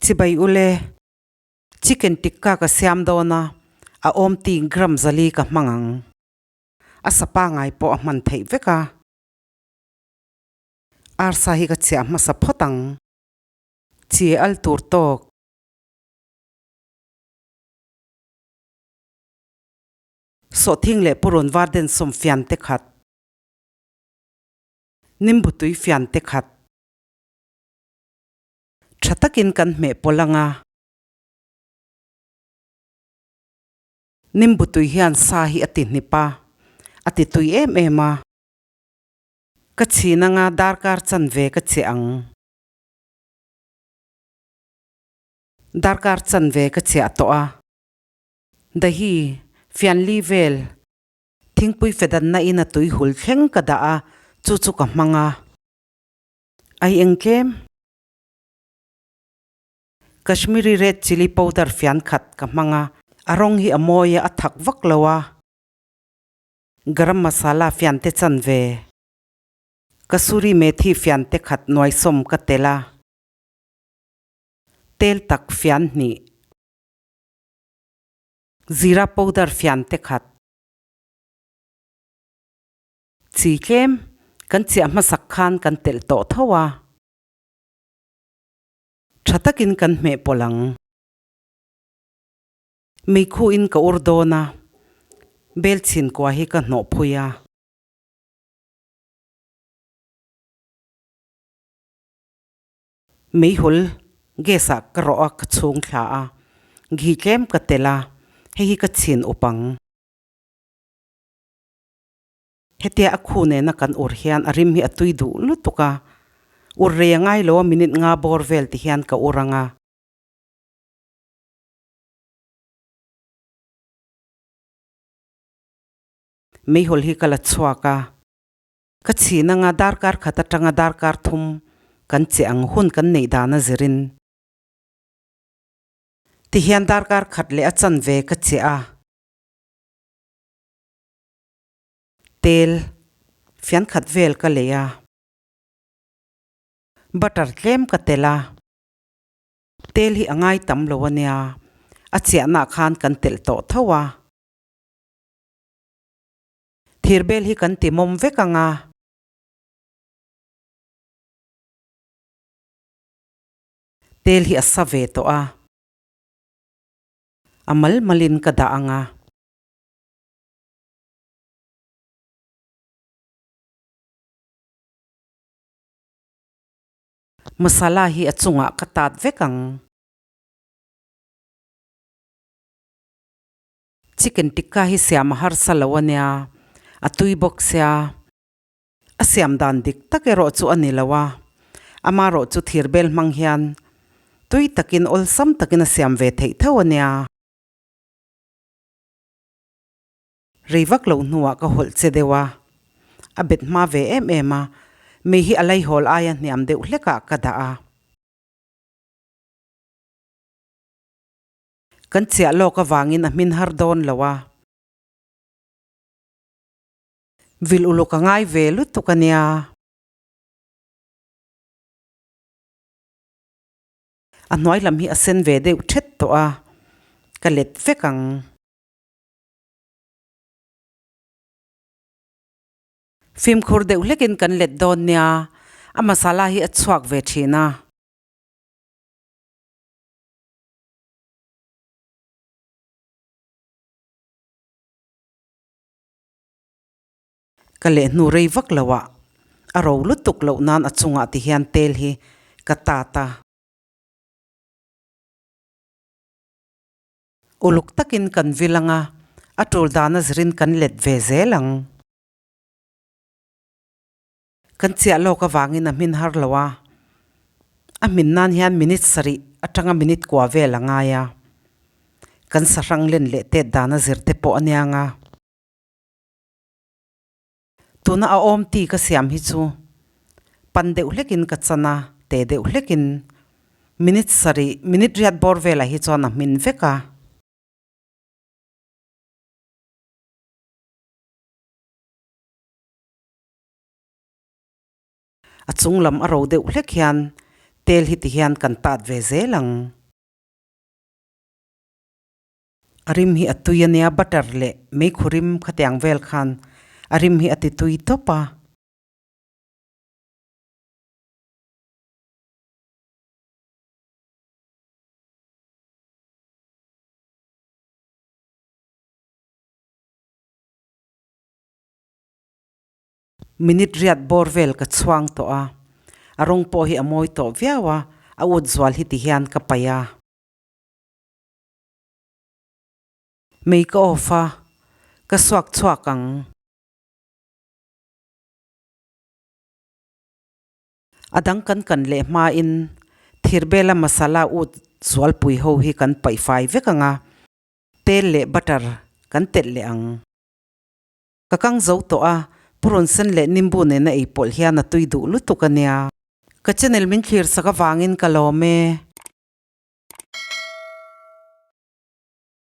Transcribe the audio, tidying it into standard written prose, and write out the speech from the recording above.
Chibai ule, chicken tikka ka siam dawn a, a awm ting gram zali ka hmang ang. A sa pangai pawh a hman theih vek a. Arsa hi ka chhiah hmasa phawt ang. Chi al tur tawk. Sawhthing leh purun var densawm fian te khat. Nimbu tui fian te khat. Tha takin kan hmeh pawlh ang a. Nimbu tui hian sa hi a ti hnip a, a ti tui em em a. Ka chhin anga darkar chanve ka che ang. Darkar chanve ka chhiah tawh a. Dahi, fianli vel, thingpui fedanna in a tui hul thleng ka dah a, chu chu ka hmang a. Ai engtlem? Kashmiri red chilli powder fian khat ka hmang a, a rawng hi a mawi a, a thak vak lo a. Garam masala fian te chanve. Kasuri methi fian te khat nuaisawm ka tel a. Tel tak fian hnih. Zira powder fian te khat. Chi tlem kan chiah hmasak khan kan telh tawh tho a, tha takin kan hmeh pawlh ang. Meikhu in ka ur dawn a, bel chhin kua hi ka hnawh phui a. Meihul gas ah ka rawh a, ka chhung thla a, ghee tlem ka telh a, hei hi ka chhin up ang. Hetia a khu nena kan ur hian a rim hi a tui duh lutuk a, ur rei a ngai lo a minute nga bawr vel ti hian ka ur ang a. Meihawl hi ka la chhuak a, ka chhin anga darkar khat atanga darkar thum kan che ang hun kan neih dan a zirin ti hian darkar khat leh a chanve ka che a. Tel fian khat vel ka lei a, butter tlem ka tel a, tel hi a ngai tam lo a nia, a chiahna khan kan telh tawh tho a, thirbel hi kan ti mawm vek ang a. Tel hi a sa ve tawh a, a mal malin ka dah ang a. Masala hi a chungah ka tat vek ang. Chicken tikka hi siam a harsa lo a nia, a tui bawk sia. A siam dan dik tak erawh chu a ni lo a, amarawh chu thirbel hmang hian tui takin awlsam takin a siam ve theih tho a nia. Rei vak loh hnuah ka hawlh che deuh a, a bet hma ve em em a, mei hi a laihawl aia hniam deuh hlekah ka dah a. Kan chiah lawk avangin a hmin har dawn lo a. Vil uluk a ngai ve lutuk a nia. A hnuai lam hi a sen ve deuh thet tawh a, ka let vek ang. Fimkhur deuh hlekin kan let dawn nia, a masala hi a chhuak ve thin a. Ka leh hnu rei vak lo ah a ro lutuk loh nan a chungah ti hian tel hi ka tat a. Uluk takin kan vil ang a, a tul dana zirin kan let ve zel ang. Kan chiah lawk avangin a hmin har lo a, a hmin nan hian minute sarih atanga minute kua vel a ngai a. Kan sahrang len leh tet dana zir te pawh a nia nga. Tuna a awm ti ka siam hi chu pan deuh hlekin ka chan a, te deuh hlekin minute sarih, minute riat bawr velah hi chuan a hmin vek a. A chung lam a ro deuh hlek hian tel hi ti hian kan tat ve zel ang. A rim hi a tui a nia, butter leh meikhu rim khatiang vel khan a rim hi a ti tui tawp a. Minute riat bawr vel ka chhuang tawh a, a rawng pawh hi a mawi tawh viau a, a ut zual hi ti hian ka paih a. Mei ka off a, ka suak chhuak ang. A dang kan kan leh hmain thirbela masala ut zualpui ho hi kan paih fai vek ang a, tel leh butter kan telh leh ang. Ka kang zo tawh a, purun sen leh nimbu nena ei pawlh hian a tui duh lutuk a nia. Ka channel min thlir sak avangin ka lawm e.